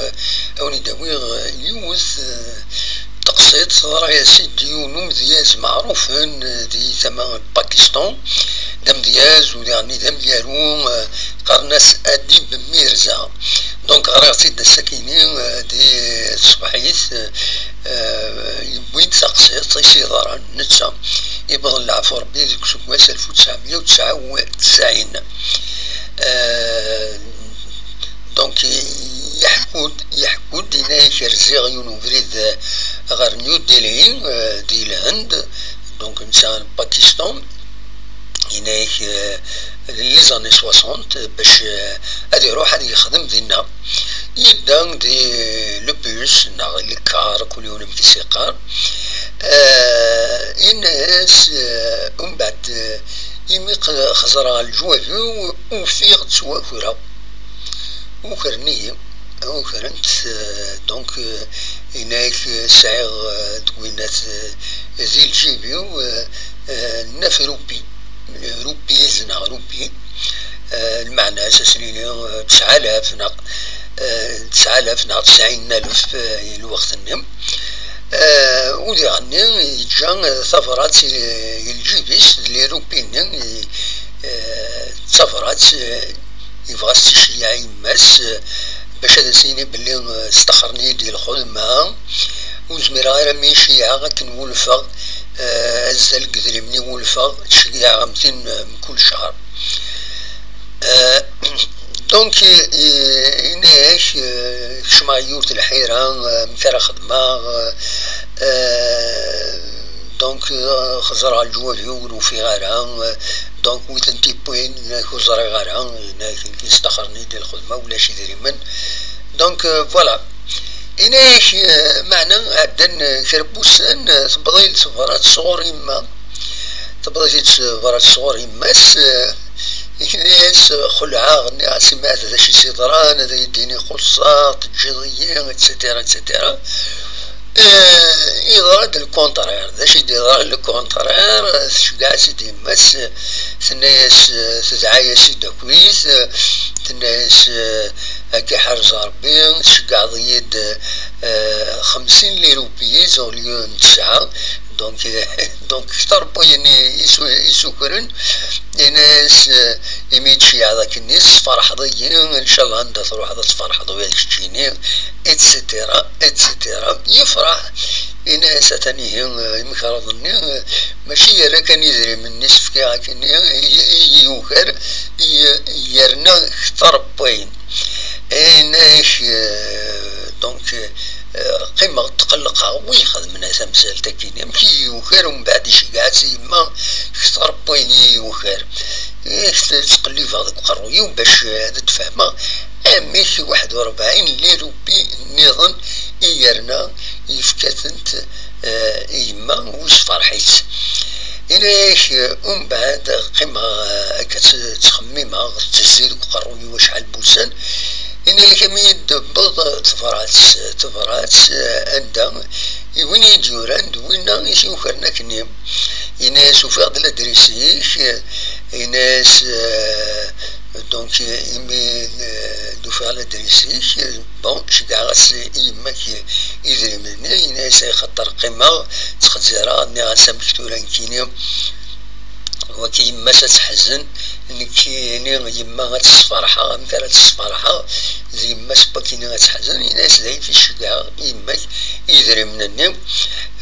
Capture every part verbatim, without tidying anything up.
Ad wen-id-awiɣ yiwet, eh, teqsiṭ teḍra-yas-id yiwen umedyaz meɛrufen, eh, di tama n Pakistan, d amedyaz u diɣen d amyaru, eh, qqaren-as Adib Mirza. Donc ɣriɣ-tt-id ass-akini, eh, di tṣebḥit, eh, eh, yewwi-d taqsiṭ i s-yeḍran netta, iwweḍ leɛfu Rebbi deg useggas alef u tesɛemya u tesɛa u tesɛin. Eh, Donc, yeḥku-d, yeḥku-d, yenna-yak rziɣ yiwen ubrid, eh, ɣer New Delhi, eh, di Lhend, donc netta n Pakistan, yenna-yak, eh, les années soixante, bac, eh, ad iruḥ ad yexdem dinna. Yedda di le bus, neɣ le car, kul yiwen amek i s-yeqqar. Eh, yenna-yas, eh, umbeɛd, eh, imi q-, xeẓreɣ leǧwab-iw, ufiɣ ttwakreɣ. Ukren-iyi, ukren-t, eh, donc, eh, yenna-yak, eh, sɛiɣ, eh, deg winnat, eh, di lǧib-iw, eh, eh, neuf roupies, roupies neɣ roupies, eh, lmeɛna-s ad s-nini, eh, tesɛa alaf neɣ, eh, tesɛa alaf neɣ tesɛin alef, eh, i lweqt-nni. Eh, u diɣenni yeǧǧa, eh, tabrat i, i lǧib-is d les roupies-nni, eh, d tabrat, eh, yebɣa ad s-iceyyeɛ yemma-s, eh, bac ad as-yini belli, eh, staxren-iyi-d i lxedma, ur zmireɣ ara mi iceyyeɛ akken wulfeɣ, eh, azal deg idrimen i wulfeɣ, ttceyyiɛeɣ am tin, eh, mkul ccher. Eh, donc, eh, yenna-yak, eh, kecmeɣ yiwet lḥira, eh, amek ara xedmeɣ, eh, donc, eh, xeẓreɣ leǧwab-iw ur ufiɣ ara, eh, donc wi tent-iwwin, ur ẓriɣ ara, yenna-yak nekk staxren-iyi-d i lxedma, ulac idrimen. Donc, eh, voilà. Yenna-yak, eh, meɛna ɛeddan, eh, kra n wussan, eh, tewweḍ-iyi-d tebrat sɣur yemma. Tewweḍ-iyi-d tebrat sɣur yemma-s, eh, yenna-yas, eh, xelɛeɣ, nniɣ-as, "Imaɛad d acu i s-yeḍran, ad iyi-d-yini xuṣṣeɣ, teǧǧiḍ-iyi, et cetera, et cetera." Eh, yeḍra-d le contraire. D acu i d-yeḍran le contraire? Eh, tceggeɛ-as-id yemma-s, eh, tenna-yas, eh, tedɛa-yas-id akkit, eh, tenna-yas, eh, "Ad k-iḥrez Rebbi, tceggeɛeḍ-iyi-d, eh, xemsin les roupies au lieu n tesɛa." Donc, eh, donc kter n wayen i, i su-, i sukren. Yenna-yas, eh, "Imi d-tceyyeɛeḍ akken-nni, tesferḥeḍ-iyi, ncallah anda truḥeḍ ad tferḥeḍ ula d keččini, et cetera, et cetera." Yefreḥ, yenna-yas, "Atan ihi, eh, imekreḍ-nni, eh, mačči yerra kan idrimen-nni s-fkiɣ akken-nni, i, i, i yuker, i, yerna kter n wayen." Yenna-yak, eh, donc, eh, qqimeɣ tqellqeɣ, wi ixedmen tamsalt-agi-nni? Amek i yi-yuker, umbeɛd iceggeɛ-as i yemma kter n wayen i yi-yuker? Eh, ttqellibeɣ deg uqerruy-iw bac, eh, ad d-fehmeɣ amek waḥed u rebɛin les roupies nniḍen i yerna yefka-tent, eh, i yemma, u yessefreḥ-itt. Yenna-yak, eh, umbeɛd qqimeɣ, eh, akka tt-, ttxemmimeɣ, tettezzi deg uqerruy-iw acḥal n wussan. Yenna-yak, ami d-tewweḍ tebrat, tebrat, eh, anda i win i d-yuran d winna i t-yukren akkenni. Yenna-yas, "Ufiɣ-d ladris-ik." Yenna-yas, eh, donc, imi, eh, d-ufiɣ ladris-ik, bon, ceggɛeɣ-as i yemma-k idrimen-nni, yenna-yas, "Axaṭer qqimeɣ, ttxezzireɣ, nniɣ-as, amek tura nekkini, waki yemma-s ad teḥzen, nekkini yemma ad tt-sferḥeɣ, amek ara tt-sferḥeɣ, d yemma-s n wakini ad teḥzen?" Yenna-yas, "D ayen i ceggɛeɣ i yemma-k idrimen-nni,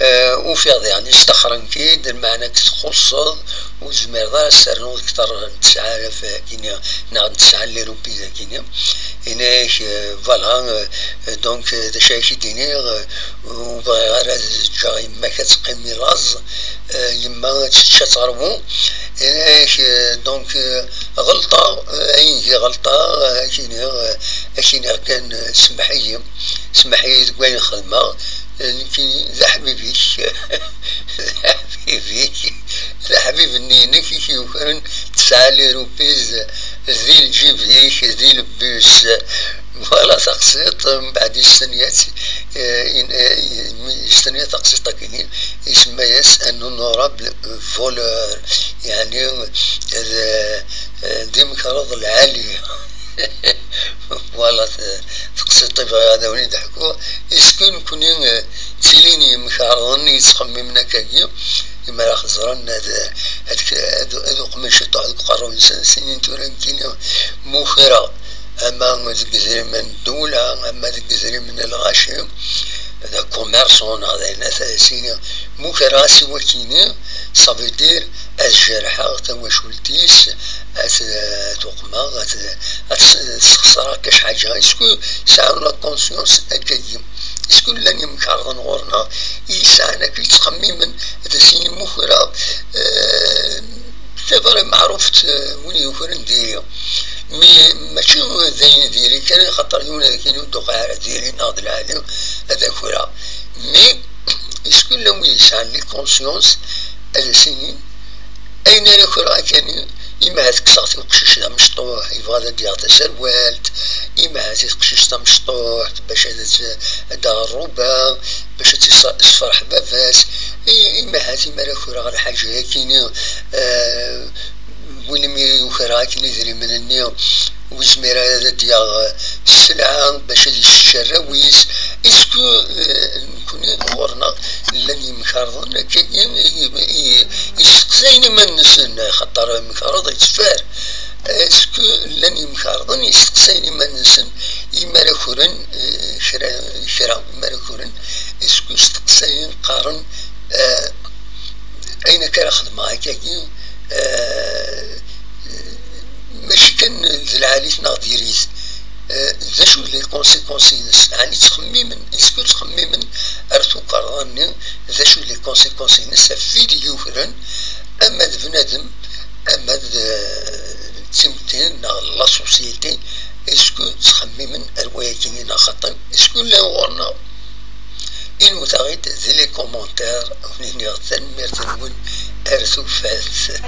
eh, ufiɣ diɣen istaxren-k-id, lmeɛna txuṣṣeḍ, ur tezmireḍ ara ad s-ternuḍ kter n tesɛa alaf akini, neɣ n tesɛa n les roupies akini." Yenna-yak, eh, voilà, eh, donc, eh, d acu ara k-id-iniɣ, eh, ur bɣiɣ ara ad ǧǧeɣ yemma-k ad teqqim i laẓ, eh, yemma ad tečč ad terwu. Yenna-yak, eh, donc, eh, ɣelṭeɣ, eh, ayen giɣ ɣelṭeɣ, eh, ad k-iniɣ, eh, ad k-iniɣ kan, eh, semmeḥ-iyi, semmeḥ-iyi deg wayen xedmeɣ, eh, nekkini d aḥbib-ik, d aḥbib-ik, d aḥbib-nni-inek i k-yukren tesɛa les roupies di lǧib-ik, di lebbi-s. Voilà taqsiṭ, mbeɛd yestenya-tt, eh, in-, eh, yestenya taqsiṭ-agi-nni, isemma-yas un honorable voleur, yeɛni d, d imekreḍ lɛali. Voilà, teqsiḍ i bɣiɣ ad awen-id-ḥkuɣ. Est-ce que nekkni, eh, ttilin yemkarḍen i yettxemmimen akkagi, imi ara xeẓren ad, ad, ad, ad uqmen ciṭuḥ deg uqerru-nsen, sinin tura nekkini mukreɣ, ama deg idrimen n ddewla, ama deg idrimen n lɣaci, d akummerṣu neɣ d ayen, sini mukreɣ-as i wakini, ça veut dire ad jerḥeɣ tawacult-is, ad t-, ad t-uqmeɣ, ad t-, ad t-, sxeṣreɣ akka ḥaǧa. Est-ce que sɛan la conscience akkagi? Est-ce que llan yemkarḍen ɣur-neɣ i yesɛan akka yettxemmimen, ad as-yini mukreɣ, eh, c'est vrai, meɛrufet, eh, win yukren diri. Mi mačči d ayen diri kan, xaṭer yiwen ad ak-yini ur d-tuqiɛ ara diri neɣ d lɛali ad akreɣ. Mais est-ce que llan wid yesɛan les consciences ad as-inin ayen ara ukreɣ akani, ima ahat kkseɣ-t i uqcic d amecṭuḥ, yebɣa ad d-yaɣ taserwalt, ima ahat i teqcict tamecṭuḥt bac ad, ad d-aɣ rruba, bac ad tis-, tesferḥ baba-s, i-, ima ahat imi ara ukreɣ lḥaǧa-yakini, eh, win mi ukreɣ akken idrimen-nni, ur yezmir ara ad d-yaɣ sselɛa bac ad yessečč arraw-is. Est-ce que, eh, nekkni ɣur-neɣ llan yemkarḍen akkagi i, i, i yesteqsayen iman-nsen, xaṭer amkarḍ yetteffer? Est-ce que llan yemkarḍen yesteqsayen iman-nsen imi ara ukren, eh, kra, kra, imi ara ukren? Est-ce que steqsayen, qqaren, eh, ayen akka ara xedmeɣ akkagi, eh, mačči kan d lɛali-t neɣ diri-t. Eh, d acu d les conséquences-ines? Ɛni ttxemmimen? Est-ce que ttxemmimen ar tukerḍa-nni? D acu d les conséquences-ines ɣef wid i yukren, ama d bnadem, ama d, eh, d timetti neɣ la société? Est-ce que ttxemmimen ar wayagi-nni neɣ xaṭi? Est-ce que llan ɣur-neɣ? Inut-aɣ-id di les commentaires, wen-iniɣ tanemmirt-nwen, ar tufat.